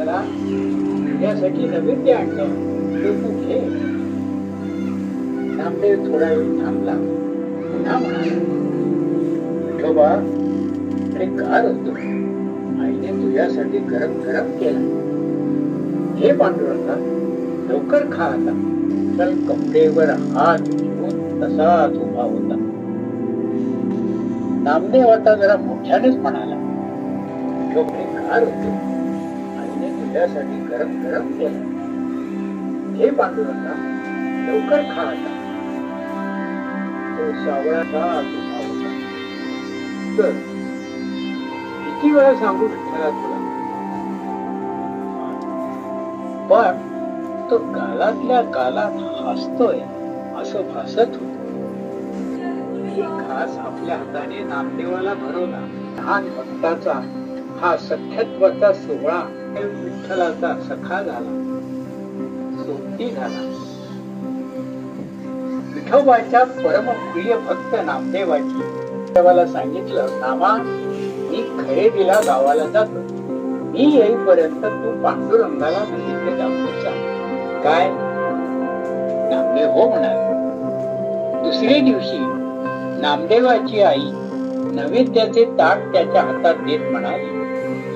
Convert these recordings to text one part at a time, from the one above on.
विठ्ठला, तुझ्यासाठी नैवेद्य आणलं, ते तू घे. नामदेव थोडा वेळ थांबला, पुन्हा म्हणाला, विठोबा आणि गार होतो, आईने तुझ्यासाठी गरम गरम केला, घे पांडुरंगा, लवकर खा आता. चल कमरेवर हात घेऊन तसाच उभा होता. नामदेव आता जरा मोठ्यानेच म्हणाला, विठोबा गार होतो, आईने तुझ्यासाठी गरम गरम केला, घे पांडुरंगा, लवकर खा आता. तो सावळाचा उभा होता. तर किती वेळा सांगू विठ्ठला तुला, पण तो गालातल्या गालात हसतोय असं भासत होत. एक घास आपल्या हाताने नामदेवाला भरवला. लहान भक्ताचा हा सख्यत्वाचा सोहळा विठ्ठलाचा सखा झाला, सोबती झाला. विठोबाच्या परमप्रिय भक्त नामदेवाची देवाला सांगितलं, नामा मी खरेदीला गावाला जातो, मी येईपर्यंत तू पांडुरंगाला नैवेद्य दाखवून जा. काय? नामदेव हो म्हणाले. दुसरे दिवशी नामदेवाची आई नैवेद्याचे ताट त्याच्या हातात देत म्हणाली,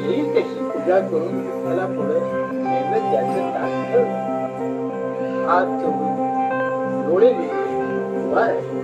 येईल तशी पूजा करून विठ्ठला पुढे नैवेद्याचे ताट ठेवलं. हात जोडून डोळे मिटून उभा राहिला.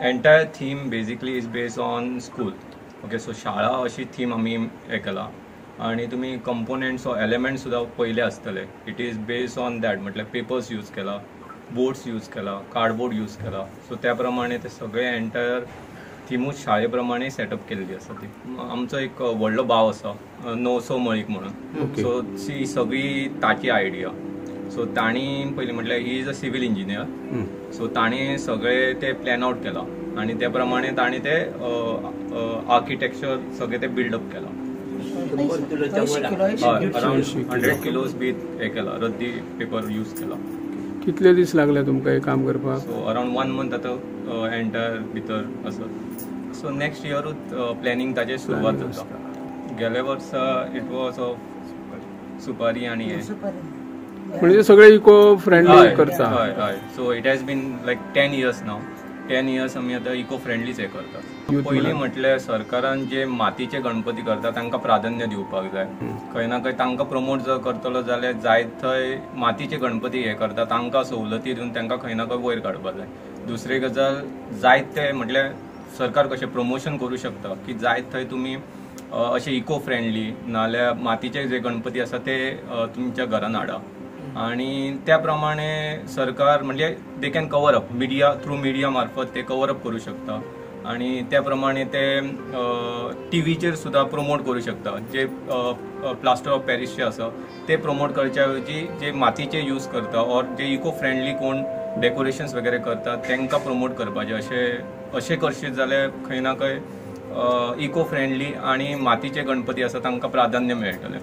Entire theme basically is based on school. Okay, so शाळा अशी थीम आमी हे केला आनी तुमी कंपोनंट्स ऑर एलिमेंट्स सुद्दां पयले आसतले. It is based on that, म्हटल्यार पेपर्स यूज केला, बोर्ड्स यूज केला, कार्डबोर्ड यूज केला. सो त्या प्रमाणे ते सगळे एंटायर थिमूच शाळे प्रमाणे सेटअप केल्ली आसा ती. आमचो एक व्हडलो भाव आसा नवसो मळीक म्हणून, सो ती सगळी ताची आयडिया. सो ताणी पयलीं म्हटल्यार he is a civil engineer, so ताणी सगळे ते प्लॅन आउट केला आनी त्या प्रमाणे ताणी ते आर्किटेक्चर सगळे ते बिल्डअप केला. अराउंड 100 किलोज बी हे केला, रद्दी पेपर यूज केला. कितले दीस लागले तुमकां हे काम करपाक? सो अराउंड 1 मंथ आतां एंटायर भितर आसत. सो नेक्स्ट इयरूच प्लॅनिंग ताजें सुरवात जाता. गेल्या वर्सा it was of सुपारी आनी हे म्हणजे सगळे इको फ्रेंडली करता. हय हय. So it has been like 10 years now. 10 years आमी आतां इको फ्रेंडलीच हे करतात. पयलीं म्हटल्यार सरकारान जे मातीचे गणपती करता तांकां प्राधान्य दिवपाक जाय. खंय ना खंय तांकां प्रमोट जर करतलो जाल्यार जाय थंय मातीचे गणपती हे करता तांकां सवलती दिवन तांकां खंय ना खंय वयर काडपाक जाय. दुसरी गजाल जायते म्हटल्यार सरकार कशें प्रमोशन करूं शकता की जायत थंय तुमी अशे इको फ्रेंडली नाल्यार मातीचे जे गणपती आसा ते तुमच्या घरान हाडा आनी त्या प्रमाणे सरकार म्हणजे they can cover up media through media मार्फत ते कवर अप करूं शकता आनी त्या प्रमाणे ते टीव्हीचेर सुद्दां प्रमोट करूं शकता. जे प्लास्टर ऑफ पॅरिसचे आसा ते प्रमोट करच्या ऐवजी जे मातीचे यूज करता ऑर जे इको फ्रेंडली कोण डेकोरेशन्स वगैरे करतात तांकां प्रमोट करपाचे अशें अशें करशीत जाल्यार खंय ना खंय इको फ्रेंडली आनी मातीचे गणपती आसा तांकां प्राधान्य मेळटलें.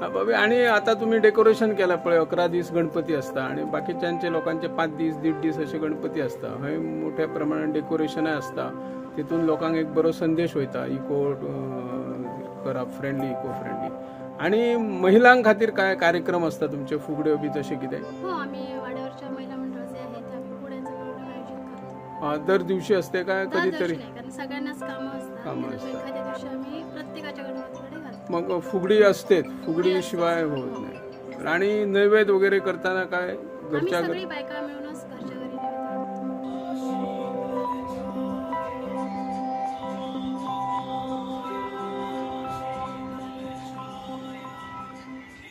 बाबी, आनी आतां तुमी डेकोरेशन केलां पळय, 11 दीस गणपती आसता आनी बाकीच्यांचे लोकांचे 5 दीस 1.5 दीस अशे गणपती आसता. हय मोठ्या प्रमाणात डेकोरेशनय आसता, तितून लोकांक एक बरो संदेश वयता इको करप, फ्रेंडली इको फ्रेंडली. आनी महिलां खातीर काय कार्यक्रम आसता तुमचे, फुगड्यो बी तशें कितें? हो, आम्ही वाड्यावरच्या महिला मंडळ जे आहे ते आम्ही फुगड्यांचा प्रोग्राम आयोजित करतो. दर दिवशी असते काय कधीतरी? कारण सगळ्यांनाच कामं असतात, एखाद्या दिवशी आम्ही प्रत्येकाच्या गणपतीकडे घालतो. मग फुगडी असतेच, फुगडी शिवाय होत नाही. आणि नैवेद्य वगैरे करताना काय घरच्या सगळी बायका मिळूनच घरच्या